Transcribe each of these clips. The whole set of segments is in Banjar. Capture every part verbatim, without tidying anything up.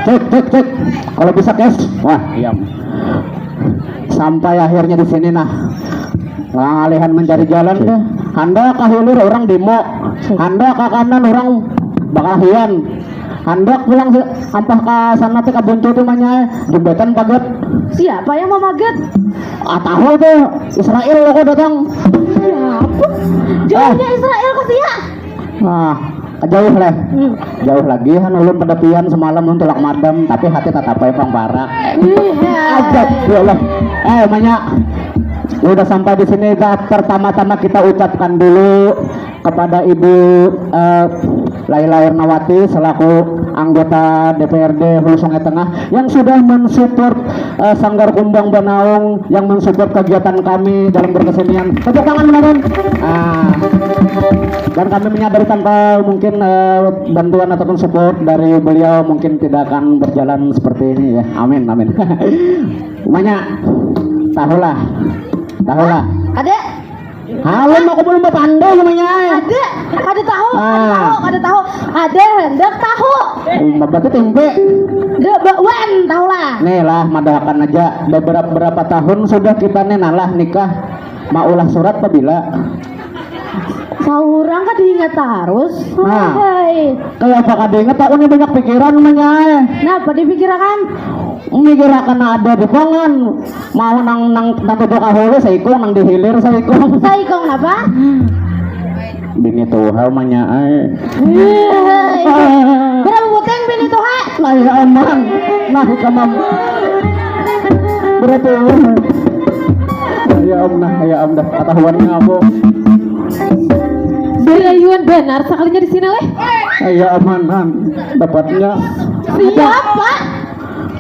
Cek, cek, cek. Kalau bisa, kes. Wah, iya. Sampai akhirnya di sini, nah. Ngalihan mencari jalan deh. Handak ka hilir orang demo. Handak ka kanan orang bakahian. Handak pulang se-, ampah ka sana teh ka buntu tuh manya jembatan pagat. Siapa yang memagat? Ah, tahu tuh, Israel lo kok datang. Siapa? Jauhnya Israel ke sia. Nah, jauh lah. Hmm. Jauh lagi kan ulun pada pian semalam ulun tulak madam, tapi hati tetap aja pang parak. Iya. Ajak, ya Allah. Eh, manya. Udah sampai di sini, dah, pertama-tama kita ucapkan dulu kepada Ibu, eh, Laila Ernawati selaku anggota D P R D Hulu Sungai Tengah yang sudah mensupport, eh, Sanggar Kumbang Banaung, yang mensupport kegiatan kami dalam berkesenian. Tepuk tangan, teman-teman. Ah. Dan kami menyadari tanpa mungkin, eh, bantuan ataupun support dari beliau mungkin tidak akan berjalan seperti ini ya. Amin, amin. Manya, tahulah. Tahulah. Ada? Halun, aku belum berpandai namanya. Ada, ada tahu, ada Ah. tahu, ada tahu. Ada hendak tahu. Uma batu tempe. Ada bakwan, tahu lah. Nih lah, madahakan aja. Beberapa, berapa tahun sudah kita nih nalah nikah? Mau ulah surat pabila? Saurang kada ingat tarus. Nah. Hai. Kayak apa kada ingat? Aku nih banyak pikiran namanya. Napa dipikirakan? Mikirakan ada di pangan. Mau nang, nang, nang tujuh kahulu saikung, nang dihilir saikung. Saikung napa? Bini tuha manya ai. Hei, berapa buting bini tuha? Nah, ya aman. Nah, kamam. Berapa? Ya am, nah, ya am dah ketahuannya apa? Berayuan benar sekalinya di sini leh. Ya amanan dapatnya. Siapa?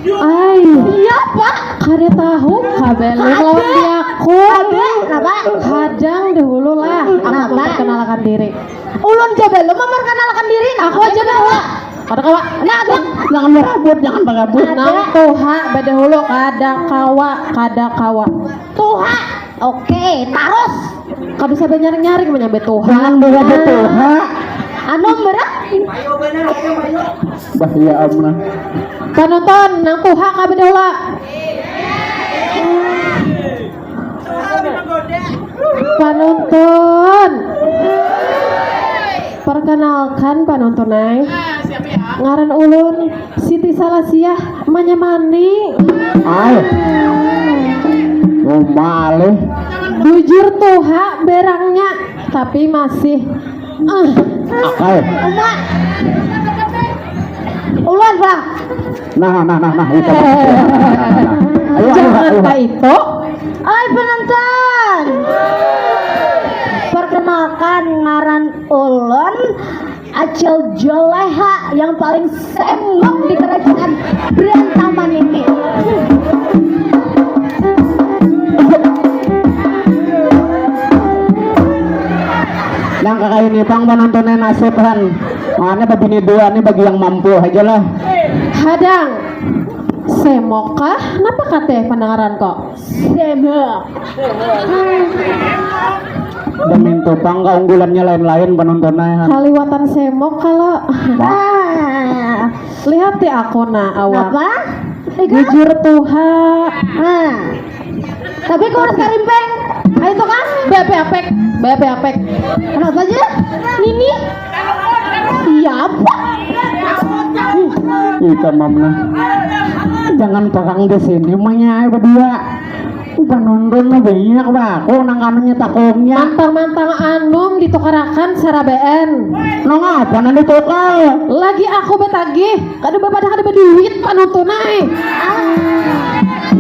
Ai. Siapa? Kada tahu, kabelum lawan diaku. Ada, napa? Hadang dahulu lah. Napa? Memperkenalkan diri. Ulun ja belum memperkenalkan diri. Aku aja dahulu. Kada kawa. Nah, ada. Jangan berabut, jangan berabut. Nang tuha badahulu, kada kawa, kada kawa. Tuha. Oke, tarus. Kada usah banyaring-nyaring menyambat tuha. Jangan berabut tuha. Anu, meureun. Bah, ya ampun. Panonton, nang tuha ka badahulu. Panonton. Perkenalkan panonton ai. Ngaran ulun Siti Salasiah Manyamani. Ai. Umalih. Bujur tuha berangnya, tapi masih, eh. Akal. Uma. Ulun, Bang. Nah, nah, nah, nah, itu. Nah, nah, nah. Ayo, ayo, jangan ayo. Kayak itu. Oi, penonton. Perkenalkan, ngaran ulun Acil Joleha yang paling semok di kerajaan Berantaman ini. Nang kakaya ini pang panontonnya nasib han. Makanya babini dua nih bagi yang mampu aja lah. Hadang. Semok kah? Napa kateh pendengaran kok? Semok. Damintu pang keunggulannya lain-lain penontonnya. Kaliwatan semok kalau. Wah. Ah. Lihat ti aku nah awak. Apa? Iku? Bujur tuha. Nah. Tapi kurus karimpeng. Ayo tuh kan? Bape apek, bape apek. Kenapa aja? Nini? Siapa? Ih, kamam nah. Jangan perang di sini, manya berdua. Upa nonton mah banyak, bah. Aku nang kanunya takungnya. Mantang-mantang anum ditukarakan sarabaan. Nang apa nang ditukar? Lagi aku batagih, kada bapadah kada baduit panonton ai.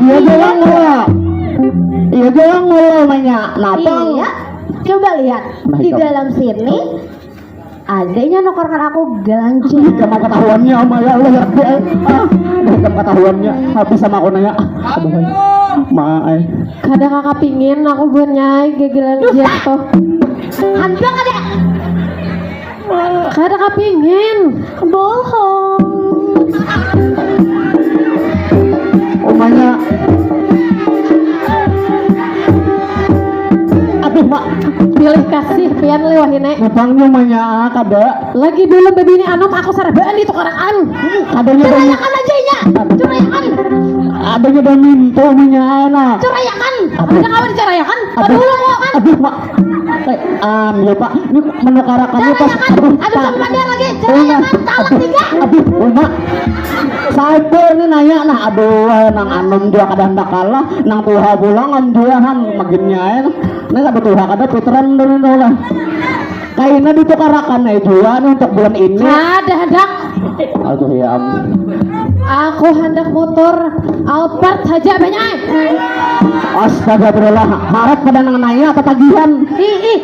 Iya doang lo. Iya doang lo, manya. Napa? Iya. Coba lihat. Nah, di dalam sini adanya nukarkan aku galanjang. Ih, kamu ketahuannya, Ama, ya Allah, ya Rabbi, eh. Ah, ih, kamu ketahuannya. Habis sama aku nanya. Ah, aduh, eh. Ma, eh. Kada kakapingin aku buhannya, eh, galanjang tuh. Hampir kada. Kada kapingin. Bohong. Umanya. Aduh, Mak. Pilih kasih pian leh wahini. Utangnya manya kada. Lagi belum bebini anom aku sarabaan ditukarakan. Kadanya dah. Curayakan aja inya. Curayakan. Adanya dah mintu manya nah. Curayakan. Aduh. Ada kawan dicarayakan. Aduh. Padahal mau kan. Aduh, Mak. Eh, am, ya, Pak. Ini menukarakannya pas. Curayakan. Aduh, Pak. Sama dia lagi. Curayakan. Aduh, tamat tiga. Aduh, Mak. Sabar nih nanya nah. Aduh, nang anom juga kada hendak kalah, nang tuha pulang am juga han maginnya ya. Nah, kada tuha kada puteran dulu lah. Kaina ditukarakan aja jua nih untuk bulan ini. Kada hendak. Aduh ya ampun. Aku hendak motor Alphard saja banyak. Astagfirullah, harap pada nang naya tatagihan. Ih, ih.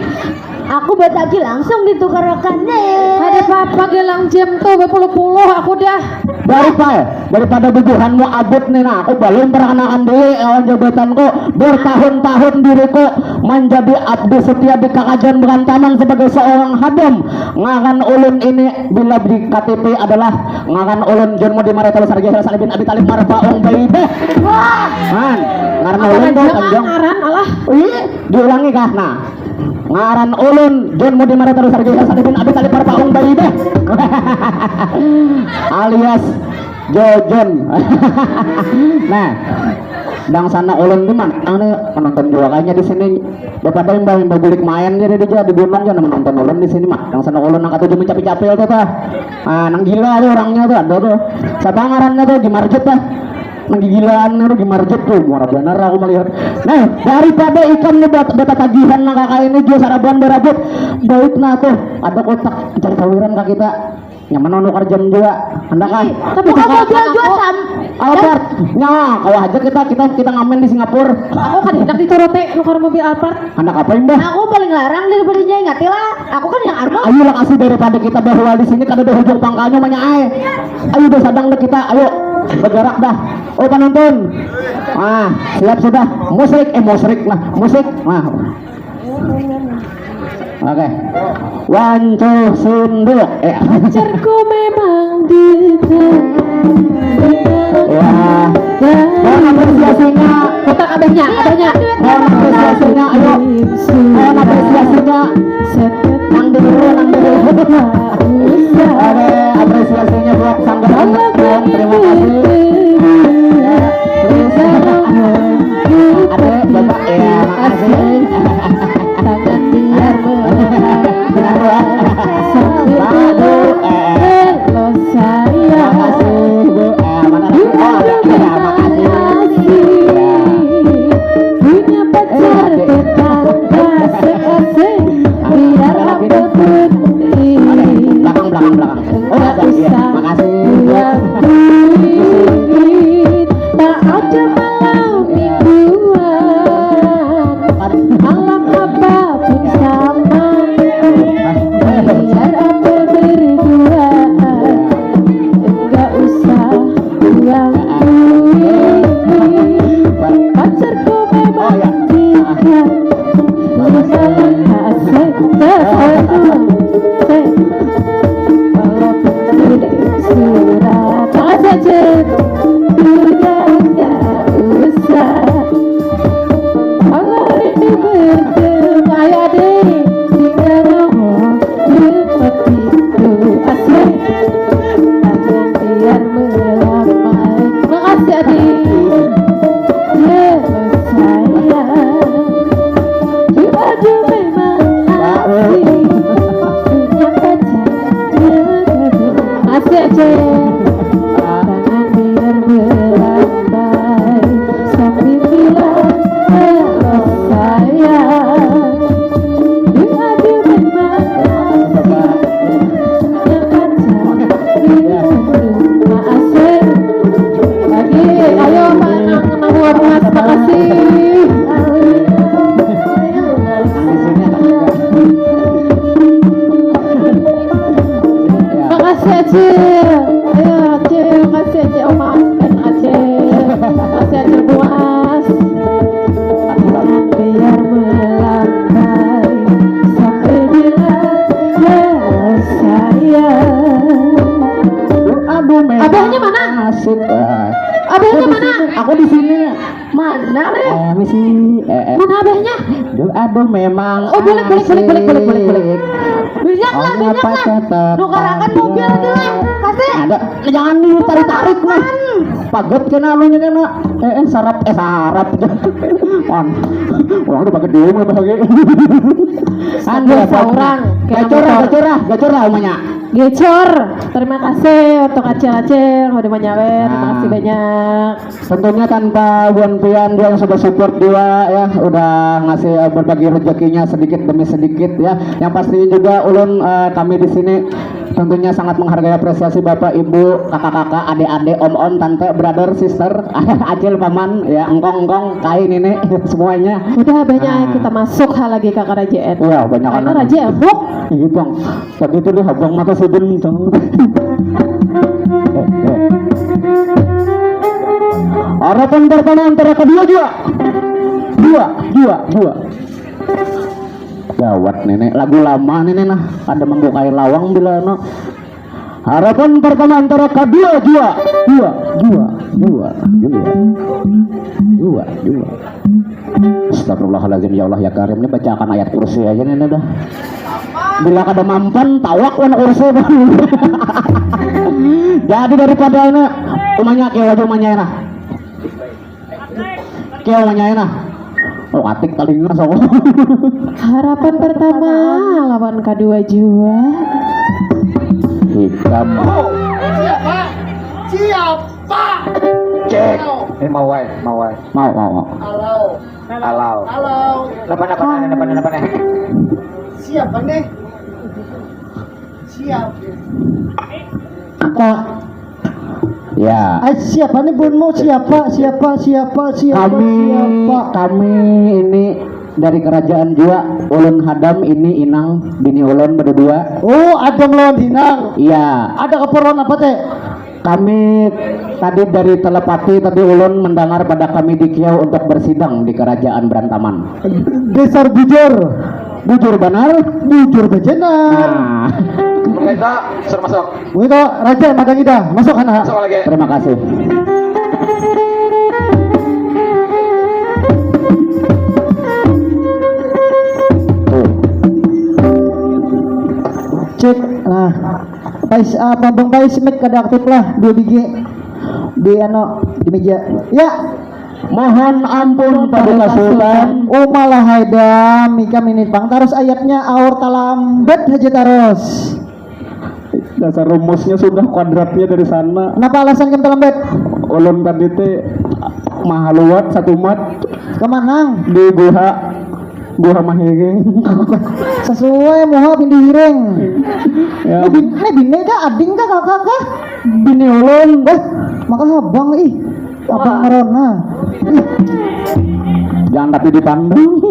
Aku batagih langsung ditukarakan nih. Kada apa-apa, gelang jam tuh bapuluh-puluh aku dah. Daripada, daripada bubuhanmu abut nih nah, aku balum perkenalkan diri lawan jabatanku. Bertahun-tahun diriku menjadi abdi setia di Kakajan Berantaman sebagai seorang hadam. Ngaran ulun ini bila di K T P adalah ngaran ulun John Mudi Mareta Besar Jahil Saleh bin Abi Talib Marpaung Baibeh. Wah. Man, ngaran ulun tuh panjang. Ngaran alah. Ih, diulangi kah? Nah. Ngaran ulun John Mudi Mareta Besar Jahil Saleh bin Abi Talib Marpaung Baibeh. Alias Jojon. Nah, dang sana ulun di mana? Anu, penonton juga kayaknya di sini. Bapak dah imbah, imbah bulik main jadi di, di gunung jadi menonton ulun di sini mah. Dang sana ulun nang katuju mencapi-capi itu tah. Ah, nang gila tuh orangnya tuh ada tuh. Siapa ngarannya tuh? Gimarjut tah. Nang gigilaan tuh Gimarjut tuh. Murah benar aku melihat. Nah, daripada ikam nih bat, batatagihan nang kakak ini jua saraban barabut. Baik nah tuh, ada kotak cari sawiran kak kita. Nyaman anu kerjaan juga. Hendak kah? Tapi kamu jual-jual sam. Alphard. Nya, kawa aja kita kita kita ngamen di Singapura. Aku kada hendak dituruti nukar mobil Alphard. Hendak apa imbah? Aku paling larang daripada nyai ngerti lah. Aku kan yang armo. Ayolah kasih daripada kita bahwa di sini kada ada hujung pangkalnya manya ai. Ayo udah sadang deh kita, ayo bergerak dah. Oh penonton. Ah, siap sudah. Musrik, eh musrik lah, musik. Nah. Oke. One, two, sinduk. Eh. Pacarku memang di. Wah. Mohon apresiasinya. Kotak abahnya, abahnya. Mohon apresiasinya, ayo. Mohon apresiasinya. Nang dulu, nang dulu. Oke, apresiasinya buat sanggar. Terima kasih. Ya, terus. Ada bapak ya, makasih. Tangan biar melekat. Aduh, eh. Lo sayang. Makasih, Bu. Eh, mana lagi? Oh, ada, ada, makasih. Ya. Punya pacar tetangga seasing. Biar apa pun. Belakang, belakang, belakang. Oh, ada. Iya, makasih. Yang duit tak ada malam mingguan. Malam apapun sama. Biar apa berduaan. Enggak usah buang duit. Pacarku memang tiga. Asik, dah, satu. Asik. Walaupun tidak surat. Makasih, Cik. Udah, nggak usah. Allah ini bertemu. Ayo, adik. Tinggal ngomong. Seperti itu. Asik. Tangan biar melambai. Makasih, adik. Ya, sayang. Aduh, memang asik. Punya pacar. Masih aja. Tangan biar melambai sambil bilang, "Halo, sayang." Aduh, memang asik. Punya pacar. Punya rumah asik. Lagi, ayo, Pak, nang, nang buat Mas, makasih. Makasih, Acil. Ayo, Acil, makasih, Acil. Oh, maafkan, Acil. Makasih, Acil, buas. Biar melambai sampai bilang, "Halo, sayang." Aduh, memang abahnya mana? Asik, ah. Abahnya mana? Aku di sini. Mana, Rek? Permisi. Eh, eh. Mana abahnya? Duh, aduh memang. Oh, boleh, boleh, boleh, boleh, boleh, boleh, boleh. Asik. Banyak lah, Ongnya banyak lah. pakai tetangga. Nukarakan mobil aja lah. Kasih. Ada, jangan ditarik-tarik lah. Paget kena anunya kena. Eh, eh, sarap, eh, sarap. Man, orang udah pakai dulu mah bahagia. Ada seorang kena Gacor, motor. Gacor, Gacor umanya. Gecor. Terima kasih untuk acil-acil yang udah menyawer. Terima Nah. Kasih banyak. Tentunya tanpa buan pian dia yang sudah support juga ya, udah ngasih eh, berbagi rezekinya sedikit demi sedikit ya. Yang pastinya juga ulun eh, kami di sini tentunya sangat menghargai apresiasi bapak ibu, kakak-kakak, adik-adik, om-om, tante, brother, sister, acil, paman, ya engkong-engkong, kai, nini, semuanya. Udah banyak Nah. Kita masuk hal lagi ke kerajaan. Wah, banyak Karena anak. Raja Embok. Iya bang, tadi itu dia habang mata sidin cang. Eh, eh. Harapan pertama antara kedua juga. Dua, dua, dua. Gawat nenek, lagu lama nenek nah. Ada membukai lawang bila no. Harapan pertama antara kedua juga. Dua, dua, dua, dua, dua, dua. Astagfirullahaladzim, ya Allah ya Karim, ini bacakan ayat kursi aja nih dah. Bila kada mampan tawak wan kursi bang. Jadi daripada ini umanya kira aja umanya nah. Kira umanya nah. Oh katik telinga sama. Harapan pertama lawan kedua jua. Hitam. Siapa? Siapa? Cek. Ini mau wae, mau wae. Mau mau mau. Halo. Halo. Halo. Napa napa napa napa napa nih? Siapa nih? Siapa? Kak. Ya. Ay, siapa nih bunmu? Siapa? Siapa? Siapa? Siapa? Kami Siapa? Kami ini dari kerajaan jua. Ulun hadam ini inang bini ulun berdua. Oh, Adam lawan Hinang. Iya. Ada keperluan apa teh? Kami tadi dari telepati tadi ulun mendengar pada kami di Kiau untuk bersidang di kerajaan Berantaman. Dasar bujur. Bujur benar. Bujur bejenar. Nah, Kita suruh masuk. Wih toh, raja madangi dah. Masuk anak. Masuk lagi. Terima kasih. Tuh. Cek. Nah. Pais apa Bang Pais, mic kada aktif lah, dua biji. Di ano, di meja. Ya. Mohon ampun Paduka Sultan. Oh malah haidam, ikam ini pang tarus ayatnya aur talambat haja tarus. Dasar rumusnya sudah kuadratnya dari sana. Kenapa alasan kam talambat? Ulun tadi teh mahaluat satumat Kemanang? Di guha, guha mahiring. Sesuai muha pindah hiring. Ya. Ini bin, ini bini kah, ading kah, kakak kah? Bini ulun. Eh, maka habang ih. Abang merona. Jangan tapi dipandang.